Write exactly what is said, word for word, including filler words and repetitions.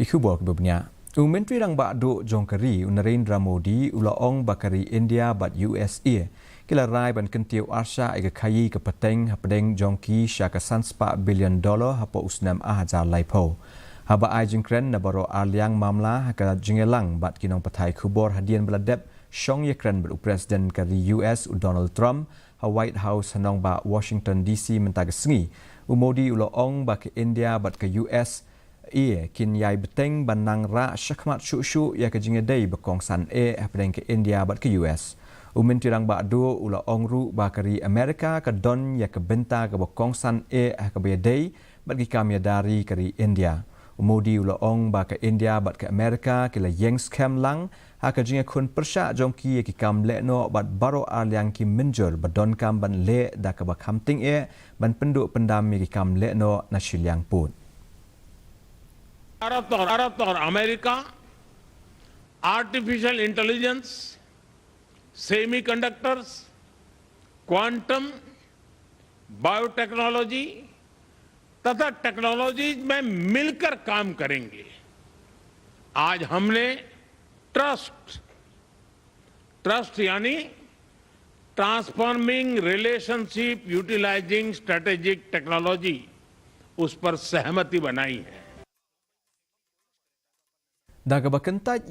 Khubor kaba bniah. U Myntri Rangbah Duh jong ka ri, u Narendra Modi, u la ong ba ka ri India bad U S A ki la rai ban kyntiew arshah ïa ka khaii ka pateng hapdeng jong ki sha ka san spah billion dollar hapoh u snem ar hajar laiphew. Haba ai jingkren na baroh arliang mamla ha ka jingïalang bad ki nongpathai khubor hadien ba la dep shong ïakren bad u President ka ri U S, u Donald Trump, ha White House ha nongbah Washington D C mynta ka sngi, u Modi u la ong ba ka India bad ka U S A kin ïai bteng ban nang rah shakhmat shuh shuh ïa ka jingïadei ba kongsan eh hapdeng ka India bad ka U S. U Myntri Rangbah Duh u la ong ruh ba ka ri Amerika ka don ïa ka bynta kaba kongsan eh ha kaba ïadei bad ki kam ïada ri ka ri India. U Modi u la ong ba ka India bad ka Amerika ki la ïeng skhem lang ha ka jingïakhun pyrshah jong ki ïa ki kam lehnoh bad baroh arliang ki mynjur ba donkam ban leh da kaba kham tyngeh ban pynduh pyndam ïa ki kam lehnoh na shiliang pud. Bharat और भारत और America artificial intelligence, semiconductors, quantum, biotechnology तथा technologies में मिलकर काम करेंगे। आज हमने trust, trust यानी transforming relationship utilising strategic technology, उस पर सहमति बनाई है। Da kaba kyntait